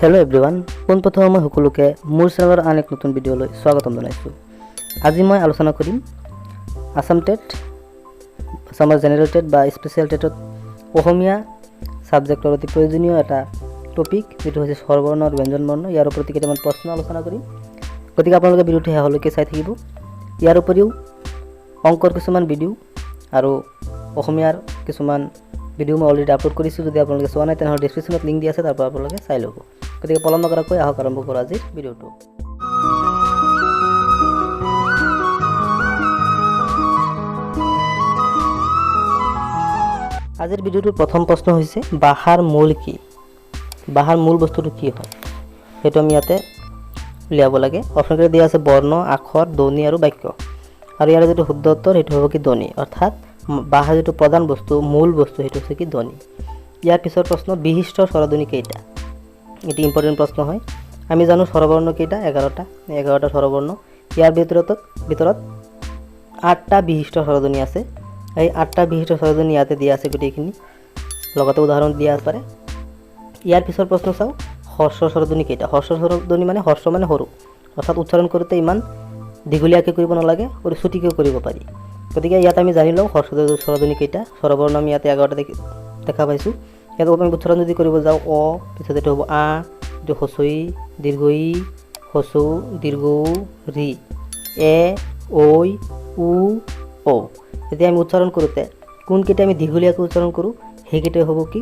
Hello' everyone, পোনপ্ৰথমে মই সকলোকে মোৰ চেনেলৰ আন এক নতুন ভিডিঅ'লৈ স্বাগতম জনাইছোঁ। আজি মই আলোচনা কৰিম আছাম টেট, আছামৰ জেনেৰেল টেট বা স্পেচিয়েল টেটত অসমীয়া ছাবজেক্টৰ অতি প্ৰয়োজনীয় এটা টপিক, যিটো হৈছে স্বৰবৰ্ণ আৰু ব্যঞ্জন বৰ্ণ। ইয়াৰ ওপৰত কেইটামান প্ৰশ্ন আলোচনা কৰিম। গতিকে আপোনালোকে ভিডিঅ'টো শেষলৈকে চাই থাকিব। ইয়াৰ উপৰিও অংকৰ কিছুমান ভিডিঅ' আৰু অসমীয়াৰ কিছুমান ভিডিঅ' মই অলৰেডি আপলোড কৰিছোঁ। যদি আপোনালোকে চোৱা নাই, তেনেহ'লে ডিছক্ৰিপশ্যনত লিংক দিয়া আছে, তাৰ পৰা আপোনালোকে চাই ল'ব। গতিকে পলম নকৰাকৈ আহক আৰম্ভ কৰোঁ আজিৰ ভিডিঅ'টো। আজিৰ ভিডিঅ'টোৰ প্ৰথম প্ৰশ্ন হৈছে, ভাষাৰ মূল কি? ভাষাৰ মূল বস্তুটো কি হয়, সেইটো আমি ইয়াতে উলিয়াব লাগে। অপশ্যনকেইটা দিয়া আছে বৰ্ণ, আখৰ, ধ্বনি আৰু বাক্য। আৰু ইয়াৰ যিটো শুদ্ধ উত্তৰ সেইটো হ'ব কি ধ্বনি, অৰ্থাৎ ভাষাৰ যিটো প্ৰধান বস্তু, মূল বস্তু, সেইটো হৈছে কি ধ্বনি। ইয়াৰ পিছৰ প্ৰশ্ন, বিশিষ্ট স্বৰধ্বনি কেইটা? এইটো ইম্পৰ্টেণ্ট প্ৰশ্ন হয়। আমি জানো স্বৰবৰ্ণ কেইটা? 11টা, 11টা স্বৰবৰ্ণ। ইয়াৰ ভিতৰত 8টা বিশিষ্ট স্বৰধ্বনি আছে। এই 8টা বিশিষ্ট স্বৰধ্বনি ইয়াতে দিয়া আছে গোটেইখিনি, লগতে উদাহৰণ দিয়া পাৰে। ইয়াৰ পিছৰ প্ৰশ্ন চাওঁ, হ্ৰস্ব স্বৰধ্বনি কেইটা? হ্ৰস্ব স্বৰধ্বনি মানে হ্ৰস্ব মানে সৰু, অৰ্থাৎ উচ্চাৰণ কৰোঁতে ইমান দীঘলীয়াকৈ কৰিব নালাগে, আৰু চুটিকৈ কৰিব পাৰি। গতিকে ইয়াত আমি জানি লওঁ হ্ৰস্ব স্বৰধ্বনি কেইটা। স্বৰবৰ্ণ আমি ইয়াতে 11টা দেখা পাইছোঁ। ইয়াত আমি উচ্চাৰণ যদি কৰিব যাওঁ, অ, পিছত এইটো হ'ব আ, এইটো হ্ৰস্ব ই, দীৰ্ঘ ই, হ্ৰস্ব উ, দীৰ্ঘ উ, ৰি, এ, ঐ, উ, ঔ। এতিয়া আমি উচ্চাৰণ কৰোঁতে কোনকেইটা আমি দীঘলীয়াকৈ উচ্চাৰণ কৰোঁ, সেইকেইটাই হ'ব কি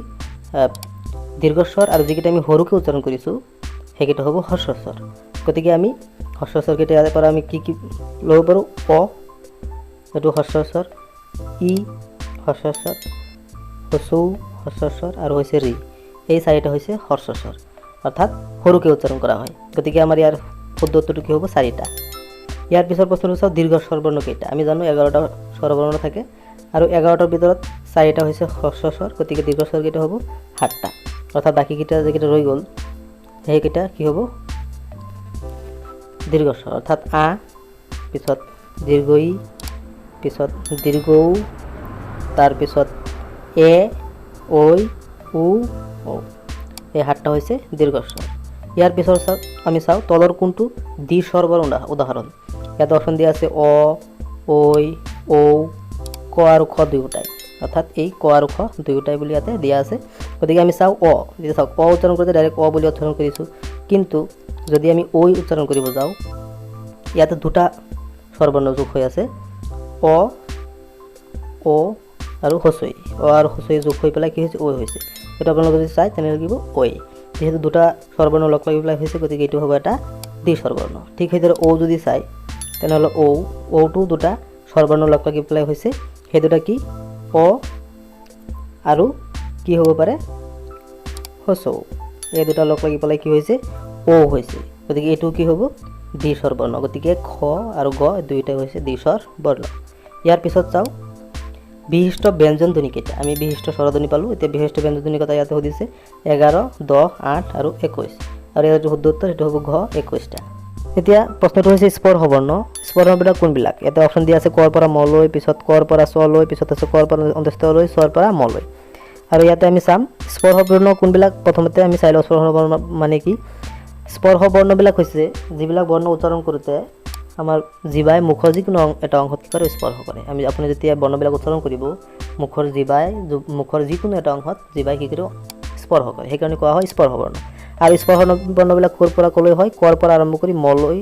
দীৰ্ঘস্বৰ, আৰু যিকেইটা আমি সৰুকৈ উচ্চাৰণ কৰিছোঁ সেইকেইটা হ'ব হ্ৰস্বস্বৰ। গতিকে আমি হ্ৰস্বস্বৰকেইটা ইয়াৰ পৰা আমি কি কি ল'ব পাৰোঁ? অ, এইটো হ্ৰস্বস্বৰ, ই হ্ৰস্বস্বৰ, হ্ৰস্ব উ হ্ৰস্বস্বৰ, আৰু হৈছে ৰি। এই চাৰিটা হৈছে হ্ৰস্বস্বৰ, অৰ্থাৎ সৰুকৈ উচ্চাৰণ কৰা হয়। গতিকে আমাৰ ইয়াৰ শুদ্ধ উত্তৰটো কি হ'ব? চাৰিটা। ইয়াৰ পিছৰ প্ৰশ্নটো চাওঁ, দীৰ্ঘ স্বৰবৰ্ণ কেইটা? আমি জানো 11টা স্বৰবৰ্ণ থাকে, আৰু 11টাৰ ভিতৰত চাৰিটা হৈছে হ্ৰস্বস্বৰ, গতিকে দীৰ্ঘ স্বৰ কেইটা হ'ব? 7টা। অৰ্থাৎ বাকীকেইটা যিকেইটা ৰৈ গ'ল সেইকেইটা কি হ'ব? দীৰ্ঘস্বৰ, অৰ্থাৎ আ, পিছত দীৰ্ঘ ই, পিছত দীৰ্ঘ উ, তাৰপিছত এ, ঐ, উ, ঔ। এই 7টা হৈছে দীৰ্ঘস্বৰ। ইয়াৰ পিছৰ আমি চাওঁ তলৰ কোনটো দ্বিস্বৰবৰ্ণ উদাহৰণ। ইয়াত অপশ্যন দিয়া আছে অ, ঐ, ঔ, ক আৰু খ দুয়োটাই, অৰ্থাৎ এই ক আৰু খ দুয়োটাই বুলি ইয়াতে দিয়া আছে। গতিকে আমি চাওঁ অ, যেতিয়া চাওক অ উচ্চাৰণ কৰোঁতে ডাইৰেক্ট অ বুলি উচ্চাৰণ কৰিছোঁ, কিন্তু যদি আমি ঐ উচ্চাৰণ কৰিব যাওঁ, ইয়াতে দুটা স্বৰবৰ্ণ যোগ হৈ আছে, অ, অ আৰু হ্ৰস্ব ই। অ আৰু হ্ৰস্ব ই যোগ হৈ পেলাই কি হৈছে? ঐ হৈছে। এইটো আপোনালোকে যদি চায় তেনেহ'লে লাগিব ঐ। যিহেতু দুটা স্বৰবৰ্ণ লগ লাগি পেলাই হৈছে, গতিকে এইটো হ'ব এটা দ্বিস্বৰবৰ্ণ। ঠিক সেইদৰে ঔ যদি চায় তেনেহ'লে ঔ, ঔটো দুটা স্বৰবৰ্ণ লগ লাগি পেলাই হৈছে, সেই দুটা কি? অ আৰু কি হ'ব পাৰে? হ্ৰস্ব উ। এই দুটা লগ লাগি পেলাই কি হৈছে? ঔ হৈছে। গতিকে এইটো কি হ'ব? দ্বিস্বৰবৰ্ণ। গতিকে খ আৰু গ দুয়োটাই হৈছে দ্বিস্বৰবৰ্ণ। ইয়াৰ পিছত চাওঁ বিশিষ্ট ব্যঞ্জন ধ্বনি কেইটা। আমি বিশিষ্ট স্বৰধ্বনি পালোঁ, এতিয়া বিশিষ্ট ব্যঞ্জন ধ্বনি কথা ইয়াতে সুধিছে 11, 10, 8 আৰু 21। আৰু ইয়াৰ যিটো শুদ্ধ উত্তৰ সেইটো হ'ব ঘ, 21টা। এতিয়া প্ৰশ্নটো হৈছে স্পৰ্শবৰ্ণ। স্পৰ্শবৰ্ণবিলাক কোনবিলাক? ইয়াতে অপশ্যন দিয়া আছে কৰ পৰা মলৈ, পিছত কৰ পৰা চলৈ, পিছত আছে কৰ পৰা অন্তস্থলৈ, চৰ পৰা মলৈ। আৰু ইয়াতে আমি চাম স্পৰ্শবৰ্ণ কোনবিলাক। প্ৰথমতে আমি চাই লওঁ স্পৰ্শবৰ্ণ মানে কি। স্পৰ্শবৰ্ণবিলাক হৈছে যিবিলাক বৰ্ণ উচ্চাৰণ কৰোঁতে আমাৰ জিভাই মুখৰ যিকোনো এটা অংশত কি কৰে? স্পৰ্শ কৰে। আপুনি যেতিয়া বৰ্ণবিলাক উচ্চাৰণ কৰিব, মুখৰ জিভাই মুখৰ যিকোনো এটা অংশত জিভাই কি কৰিব? স্পৰ্শ কৰে, সেইকাৰণে কোৱা হয় স্পৰ্শবৰ্ণ। আৰু স্পৰ্শ বৰ্ণবিলাক ক'ৰ পৰা ক'লৈ হয়? কৰ পৰা আৰম্ভ কৰি মলৈ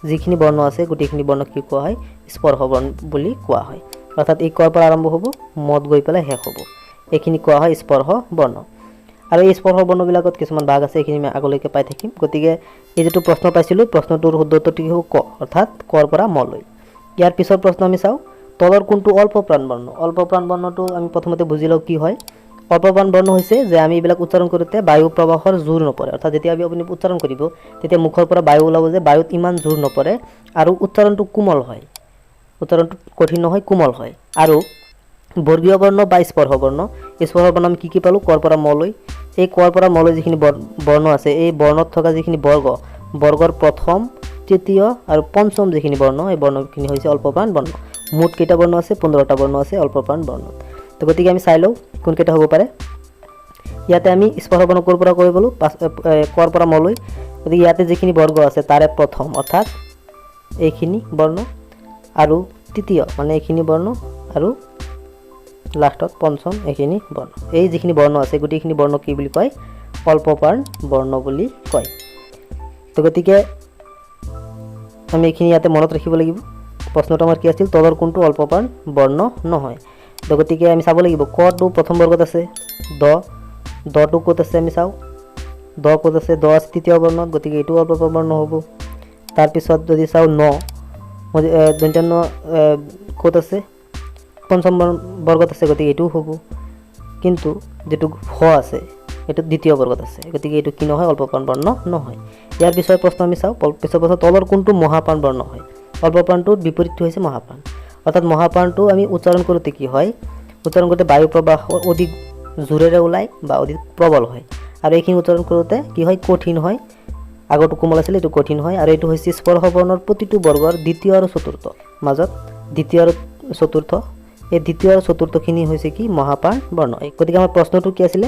যিখিনি বৰ্ণ আছে গোটেইখিনি বৰ্ণ কি কোৱা হয়? স্পৰ্শবৰ্ণ বুলি কোৱা হয়। অৰ্থাৎ এই কৰ পৰা আৰম্ভ হ'ব, মত গৈ পেলাই শেষ হ'ব, এইখিনি কোৱা হয় স্পৰ্শ বৰ্ণ। আৰু এই স্পৰ্শ বৰ্ণবিলাকত কিছুমান ভাগ আছে, এইখিনি আমি আগলৈকে পাই থাকিম। গতিকে এই যিটো প্ৰশ্ন পাইছিলোঁ, প্ৰশ্নটোৰ শুদ্ধ উত্তৰটো কি হ'ব? ক, অৰ্থাৎ কৰ পৰা মলৈ। ইয়াৰ পিছৰ প্ৰশ্ন আমি চাওঁ, তলৰ কোনটো অল্প প্ৰাণ বৰ্ণ? অল্প প্ৰাণ বৰ্ণটো আমি প্ৰথমতে বুজি লওঁ কি হয়। অল্প প্ৰাণ বৰ্ণ হৈছে যে আমি এইবিলাক উচ্চাৰণ কৰোঁতে বায়ু প্ৰবাহৰ জোৰ নপৰে, অৰ্থাৎ যেতিয়া আপুনি উচ্চাৰণ কৰিব তেতিয়া মুখৰ পৰা বায়ু ওলাব, যে বায়ুত ইমান জোৰ নপৰে আৰু উচ্চাৰণটো কোমল হয়, উচ্চাৰণটো কঠিন নহয়, কোমল হয়। আৰু বৰ্গীয় বৰ্ণ বা স্পৰ্শ বৰ্ণ, স্পৰ্শ বৰ্ণ আমি কি কি পালোঁ? কৰ পৰা মলৈ। এই কৰ পৰা মলৈ যিখিনি বৰ্ণ আছে, এই বৰ্ণত থকা যিখিনি বৰ্গ, বৰ্গৰ প্ৰথম, তৃতীয় আৰু পঞ্চম যিখিনি বৰ্ণ, এই বৰ্ণখিনি হৈছে অল্পপ্ৰাণ বৰ্ণ। মুঠ কেইটা বৰ্ণ আছে? 15টা বৰ্ণ আছে অল্পপ্ৰাণ বৰ্ণ। গতিকে আমি চাই লওঁ কোনকেইটা হ'ব পাৰে। ইয়াতে আমি স্পৰ্শবৰ্ণ ক'ৰ পৰা কৰি পালোঁ, কৰ পৰা মলৈ। গতিকে ইয়াতে যিখিনি বৰ্গ আছে তাৰে প্ৰথম অৰ্থাৎ এইখিনি বৰ্ণ আৰু তৃতীয় মানে এইখিনি বৰ্ণ আৰু লাষ্টত পঞ্চম এইখিনি বৰ্ণ। এই যিখিনি বৰ্ণ আছে গোটেইখিনি বৰ্ণ কি বুলি কয়, অল্পপ্ৰাণ বৰ্ণ বুলি কয়। তো গতিকে আমি এইখিনি ইয়াতে মনত ৰাখিব লাগিব। প্ৰশ্নটো আমাৰ কি আছিল, তলৰ কোনটো অল্পপ্ৰাণ বৰ্ণ নহয়। তো গতিকে আমি চাব লাগিব কটো প্ৰথম বৰ্গত আছে, দ, দটো ক'ত আছে আমি চাওঁ, দ ক'ত আছে, দ আছে তৃতীয় বৰ্ণত, গতিকে এইটো অল্পপ্ৰাণ বৰ্ণ হ'ব। তাৰপিছত যদি চাওঁ ন, দন্ত্য ন ক'ত আছে, পঞ্চম বৰ্গত আছে, গতিকে এইটোও হ'ব। কিন্তু যিটো ফ আছে এইটো দ্বিতীয় বৰ্গত আছে, গতিকে এইটো কি নহয়, অল্পপ্ৰাণ বৰ্ণ নহয়। ইয়াৰ পিছৰ প্ৰশ্ন আমি চাওঁ, পিছৰ প্ৰশ্ন তলৰ কোনটো মহাপ্ৰাণ বৰ্ণ হয়। অল্পপ্ৰাণটোৰ বিপৰীতটো হৈছে মহাপ্ৰাণ, অৰ্থাৎ মহাপ্ৰাণটো আমি উচ্চাৰণ কৰোঁতে কি হয়, উচ্চাৰণ কৰোঁতে বায়ু প্ৰবাহ অধিক জোৰেৰে ওলায় বা অধিক প্ৰবল হয়, আৰু এইখিনি উচ্চাৰণ কৰোঁতে কি হয়, কঠিন হয়। আগৰটো কোমল আছিলে, এইটো কঠিন হয়। আৰু এইটো হৈছে স্পৰ্শ বৰ্ণৰ প্ৰতিটো বৰ্গৰ দ্বিতীয় আৰু চতুৰ্থ মাজত, দ্বিতীয় আৰু চতুৰ্থ, এই দ্বিতীয় আৰু চতুৰ্থখিনি হৈছে কি, মহাপ্ৰাণ বৰ্ণ। গতিকে আমাৰ প্ৰশ্নটো কি আছিলে,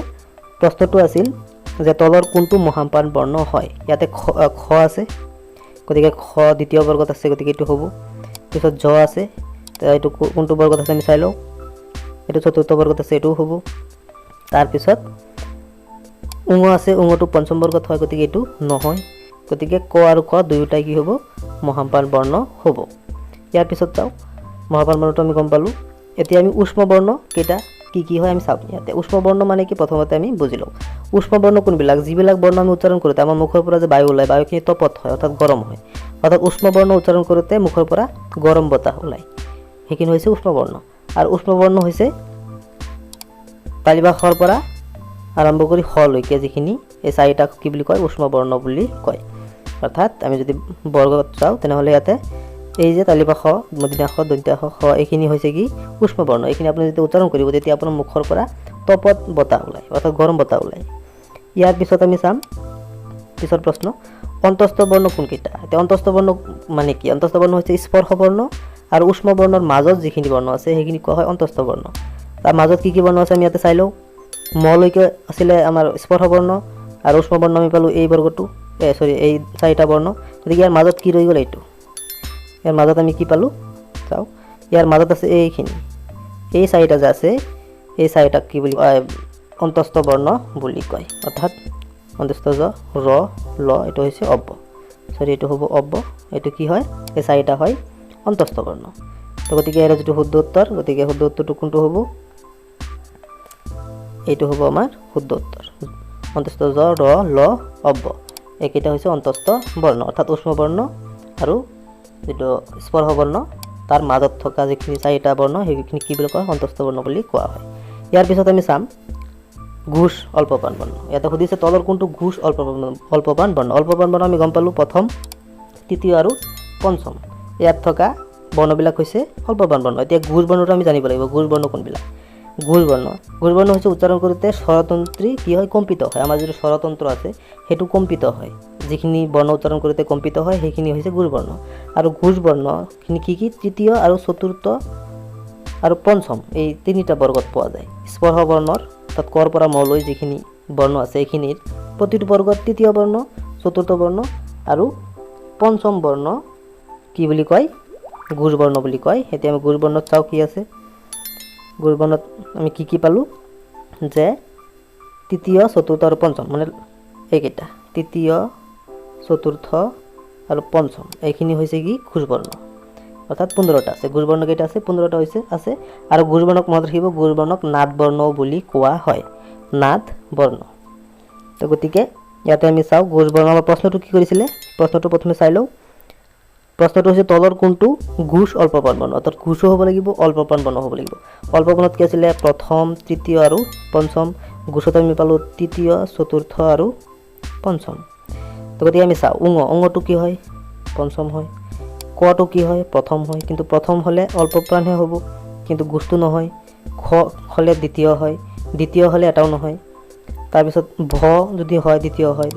প্ৰশ্নটো আছিল যে তলৰ কোনটো মহাপ্ৰাণ বৰ্ণ হয়। ইয়াতে খ আছে, গতিকে খ দ্বিতীয় বৰ্গত আছে, গতিকে এইটো হ'ব। পিছত জ আছে, এইটো কোনটো বৰ্গত আছে আমি চাই লওঁ, এইটো চতুৰ্থ বৰ্গত আছে, এইটোও হ'ব। তাৰপিছত উঙ আছে, উঙটো পঞ্চম বৰ্গত হয়, গতিকে এইটো নহয়। গতিকে ক আৰু খ দুয়োটাই কি হ'ব, মহাপ্ৰাণ বৰ্ণ হ'ব। ইয়াৰ পিছত চাওঁ মহাপ্ৰাণ বৰ্ণটো আমি গম পালোঁ। এতিয়া আমি উষ্ম বৰ্ণ কেইটা কি কি হয় আমি চাওঁ। ইয়াতে উষ্ম বৰ্ণ মানে কি প্ৰথমতে আমি বুজি লওঁ। উষ্ম বৰ্ণ কোনবিলাক, যিবিলাক বৰ্ণ আমি উচ্চাৰণ কৰোঁতে আমাৰ মুখৰ পৰা যে বায়ু ওলায়, বায়ুখিনি তপত হয় অৰ্থাৎ গৰম হয়, অৰ্থাৎ উষ্ম বৰ্ণ উচ্চাৰণ কৰোঁতে মুখৰ পৰা গৰম বতাহ ওলায়, সেইখিনি হৈছে উষ্ম বৰ্ণ। আৰু উষ্ম বৰ্ণ হৈছে তালিবা খৰ পৰা আৰম্ভ কৰি লৈকে যিখিনি, এই চাৰিটাক কি বুলি কয়, উষ্ম বৰ্ণ বুলি কয়। অৰ্থাৎ আমি যদি বৰ্গত চাওঁ তেনেহ'লে ইয়াতে এই যে তালিবা খ, মদিনা খ, দন্ত্য খ, খ, এইখিনি হৈছে কি উষ্ম বৰ্ণ। এইখিনি আপুনি যেতিয়া উচ্চাৰণ কৰিব তেতিয়া আপোনাৰ মুখৰ পৰা তপত বতাহ ওলায় অৰ্থাৎ গৰম বতাহ ওলায়। ইয়াৰ পিছত আমি চাম পিছৰ প্ৰশ্ন, অন্তস্থ বৰ্ণ কোনকেইটা। এতিয়া অন্তস্থ বৰ্ণ মানে কি, অন্তস্থ বৰ্ণ হৈছে স্পৰ্শ বৰ্ণ আৰু উষ্ম বৰ্ণৰ মাজত যিখিনি বৰ্ণ আছে সেইখিনি কোৱা হয় অন্তস্থ বৰ্ণ। তাৰ মাজত কি কি বৰ্ণ আছে আমি ইয়াতে চাই লওঁ। মলৈকে আছিলে আমাৰ স্পৰ্শ বৰ্ণ আৰু উষ্ম বৰ্ণ আমি পালোঁ এই বৰ্গটো, চৰি এই চাৰিটা বৰ্ণ। গতিকে ইয়াৰ মাজত কি ৰৈ গ'ল, এইটো। ইয়াৰ মাজত আমি কি পালোঁ চাওঁ, ইয়াৰ মাজত আছে এইখিনি, এই চাৰিটা যে আছে এই চাৰিটাক কি বুলি কয়, অন্তস্থ বৰ্ণ বুলি কয়। অৰ্থাৎ অন্তস্থ জ, ৰ, ল, এইটো হৈছে অব্য, চৰি এইটো হ'ব অব্য, এইটো কি হয়, এই চাৰিটা হয় অন্তস্থ বৰ্ণ। তো গতিকে ইয়াৰ যিটো শুদ্ধ উত্তৰ, গতিকে শুদ্ধ উত্তৰটো কোনটো হ'ব, এইটো হ'ব আমাৰ শুদ্ধ উত্তৰ। অন্তস্থ জ, ৰ, ল, অব্য, এইকেইটা হৈছে অন্তস্থ বৰ্ণ, অৰ্থাৎ উষ্ম বৰ্ণ আৰু যিটো স্পৰ্শ বৰ্ণ তাৰ মাজত থকা যিখিনি চাৰিটা বৰ্ণ সেইখিনি কি বুলি কোৱা হয়, অন্তস্থ বৰ্ণ বুলি কোৱা হয়। ইয়াৰ পিছত আমি চাম ঘোষ অল্পপ্ৰাণ বৰ্ণ। ইয়াতে সুধিছে তলৰ কোনটো ঘোষ অল্পপ্ৰাণ বৰ্ণ। অল্পপ্ৰাণ বৰ্ণ আমি গম পালোঁ প্ৰথম, তৃতীয় আৰু পঞ্চম, ইয়াত থকা বৰ্ণবিলাক হৈছে অল্পপ্ৰাণ বৰ্ণ। এতিয়া ঘোষ বৰ্ণটো আমি জানিব লাগিব, ঘোষ বৰ্ণ কোনবিলাক। ঘোষ বৰ্ণ, ঘোষ বৰ্ণ হৈছে উচ্চাৰণ কৰোঁতে স্বৰতন্ত্ৰী কি হয়, কম্পিত হয়। আমাৰ যিটো স্বৰতন্ত্ৰ আছে সেইটো কম্পিত হয়, যিখিনি বৰ্ণ উচ্চাৰণ কৰোঁতে কম্পিত হয় সেইখিনি হৈছে ঘোষ বৰ্ণ। আৰু ঘোষ বৰ্ণখিনি কি কি, তৃতীয় আৰু চতুৰ্থ আৰু পঞ্চম, এই তিনিটা বৰ্গত পোৱা যায়। স্পৰ্শ বৰ্ণৰ অৰ্থাৎ কৰ পৰা মলৈ যিখিনি বৰ্ণ আছে এইখিনিৰ প্ৰতিটো বৰ্গত তৃতীয় বৰ্ণ, চতুৰ্থ বৰ্ণ আৰু পঞ্চম বৰ্ণ কি বুলি কয়, ঘোষ বৰ্ণ বুলি কয়। এতিয়া আমি ঘোষ বৰ্ণত চাওঁ কি আছে। ঘোষ বৰ্ণত আমি কি কি পালোঁ, যে তৃতীয়, চতুৰ্থ আৰু পঞ্চম, মানে এইকেইটা তৃতীয়, চতুৰ্থ আৰু পঞ্চম, এইখিনি হৈছে কি ঘোষ বৰ্ণ। অৰ্থাৎ 15টা আছে। ঘোষ বৰ্ণ কেইটা আছে, 15টা হৈছে আছে। আৰু ঘোষ বৰ্ণক মনত ৰাখিব, ঘোষ বৰ্ণক নাদ বৰ্ণ বুলি কোৱা হয়, নাদ বৰ্ণ। তো গতিকে ইয়াতে আমি চাওঁ ঘোষ বৰ্ণ। আমাৰ প্ৰশ্নটো কি কৰিছিলে, প্ৰশ্নটো প্ৰথমে চাই লওঁ। প্ৰশ্নটো হৈছে তলৰ কোনটো ঘোষ অল্পপ্ৰাণ বৰ্ণ, অৰ্থাৎ ঘোষো হ'ব লাগিব, অল্পপ্ৰাণ বৰ্ণ হ'ব লাগিব। অল্পপ্ৰাণত কি আছিলে, প্ৰথম, তৃতীয় আৰু পঞ্চম। ঘোষত আমি পালোঁ তৃতীয়, চতুৰ্থ আৰু পঞ্চম। তো গতিকে আমি চাওঁ উঙ, উঙটো কি হয়, পঞ্চম হয়। কটো কি হয়, প্ৰথম হয়, কিন্তু প্ৰথম হ'লে অল্পপ্ৰাণহে হ'ব, কিন্তু ঘোষটো নহয়। খ হ'লে দ্বিতীয় হয়, দ্বিতীয় হ'লে এটাও নহয়। তাৰপিছত ভ যদি হয় দ্বিতীয় হয়,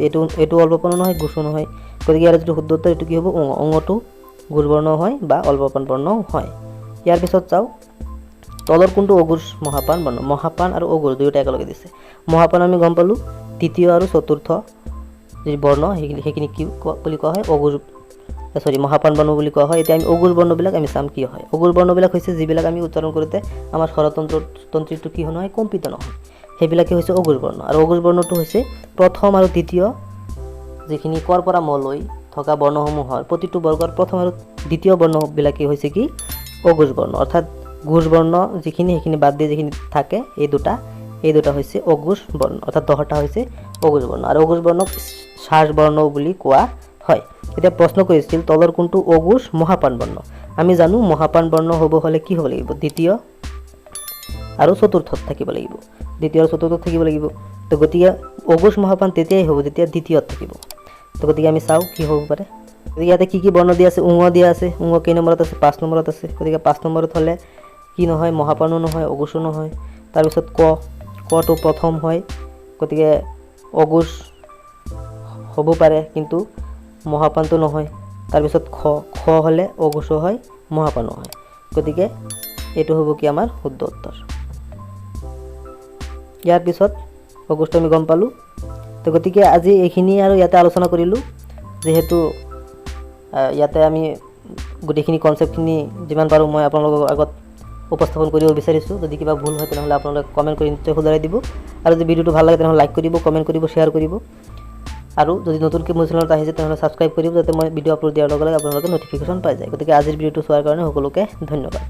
এইটো অল্পপ্ৰাণো নহয়, ঘোষো নহয়। গতিকে ইয়াৰ যিটো শুদ্ধ উত্তৰ এইটো কি হ'ব, উঙ। উঙটো ঘোষ বৰ্ণ হয় বা অল্পপ্ৰাণ বৰ্ণও হয়। ইয়াৰ পিছত চাওঁ তলৰ কোনটো অঘোষ মহাপান বৰ্ণ? মহাপান আৰু অঘোষ দুয়োটা একেলগে দিছে। মহাপান আমি গম পালোঁ তৃতীয় আৰু চতুৰ্থ যি বৰ্ণ সেইখিনি কি বুলি কোৱা হয়? অঘোষ, চৰি, মহাপান বৰ্ণ বুলি কোৱা হয়। এতিয়া আমি অঘোষ বৰ্ণবিলাক আমি চাম কি হয়। অঘোষ বৰ্ণবিলাক হৈছে যিবিলাক আমি উচ্চাৰণ কৰোঁতে আমাৰ স্বৰতন্ত্ৰ তন্ত্ৰীটো কি নহয়, কম্পিত নহয়, সেইবিলাকে হৈছে অঘোষ বৰ্ণ। আৰু অঘোষ বৰ্ণটো হৈছে প্ৰথম আৰু দ্বিতীয় যিখিনি কৰ পৰা ম লৈ থকা বৰ্ণসমূহৰ প্ৰতিটো বৰ্গৰ প্ৰথম আৰু দ্বিতীয় বৰ্ণবিলাকেই হৈছে কি? অঘোষ বৰ্ণ। অৰ্থাৎ ঘোষ বৰ্ণ যিখিনি সেইখিনি বাদ দি যিখিনি থাকে এই দুটা হৈছে অঘোষ বৰ্ণ। অৰ্থাৎ 10টা হৈছে অঘোষ বৰ্ণ। আৰু অঘোষ বৰ্ণক শ্বাস বৰ্ণ বুলি কোৱা হয়। এতিয়া প্ৰশ্ন কৰিছিল তলৰ কোনটো অঘোষ মহাপান বৰ্ণ? আমি জানো মহাপান বৰ্ণ হ'ব হ'লে কি হ'ব লাগিব? দ্বিতীয় আৰু চতুৰ্থত থাকিব লাগিব। দ্বিতীয় আৰু চতুৰ্থত থাকিব লাগিব। তো গতিকে অঘোষ মহাপান তেতিয়াই হ'ব যেতিয়া দ্বিতীয়ত থাকিব। তো গতিকে আমি চাওঁ কি হ'ব পাৰে। গতিকে ইয়াতে কি কি বৰ্ণ দিয়া আছে? উঙ দিয়া আছে। উঙ কেই নম্বৰত আছে? 5 নম্বৰত আছে। গতিকে 5 নম্বৰত হ'লে কি নহয়? মহাপানো নহয়, অঘোষো নহয়। তাৰপিছত ক, কটো প্ৰথম হয়, গতিকে অঘোষ হ'ব পাৰে কিন্তু মহাপানটো নহয়। তাৰপিছত খ, খ হ'লে অঘোষো হয়, মহাপানো হয়। গতিকে এইটো হ'ব কি আমাৰ শুদ্ধ উত্তৰ। ইয়াৰ পিছত অঘোষটো আমি গম পালোঁ। তো গতিকে আজি এইখিনি আৰু ইয়াতে আলোচনা কৰিলোঁ। যিহেতু ইয়াতে আমি গোটেইখিনি কনচেপ্টখিনি যিমান পাৰোঁ মই আপোনালোকৰ আগত উপস্থাপন কৰিব বিচাৰিছোঁ। যদি কিবা ভুল হয় তেনেহ'লে আপোনালোকে কমেণ্ট কৰি নিশ্চয় শুধৰাই দিব। আৰু যদি ভিডিঅ'টো ভাল লাগে তেনেহ'লে লাইক কৰিব, কমেণ্ট কৰিব, শ্বেয়াৰ কৰিব। আৰু যদি নতুনকৈ মোৰ চেনেলত আহিছে তেনেহ'লে ছাবস্ক্ৰাইব কৰিব, যাতে মই ভিডিঅ' আপলোড দিয়াৰ লগে লগে আপোনালোকে ন'টিফিকেশ্যন পাই যায়। গতিকে আজিৰ ভিডিঅ'টো চোৱাৰ কাৰণে সকলোকে ধন্যবাদ।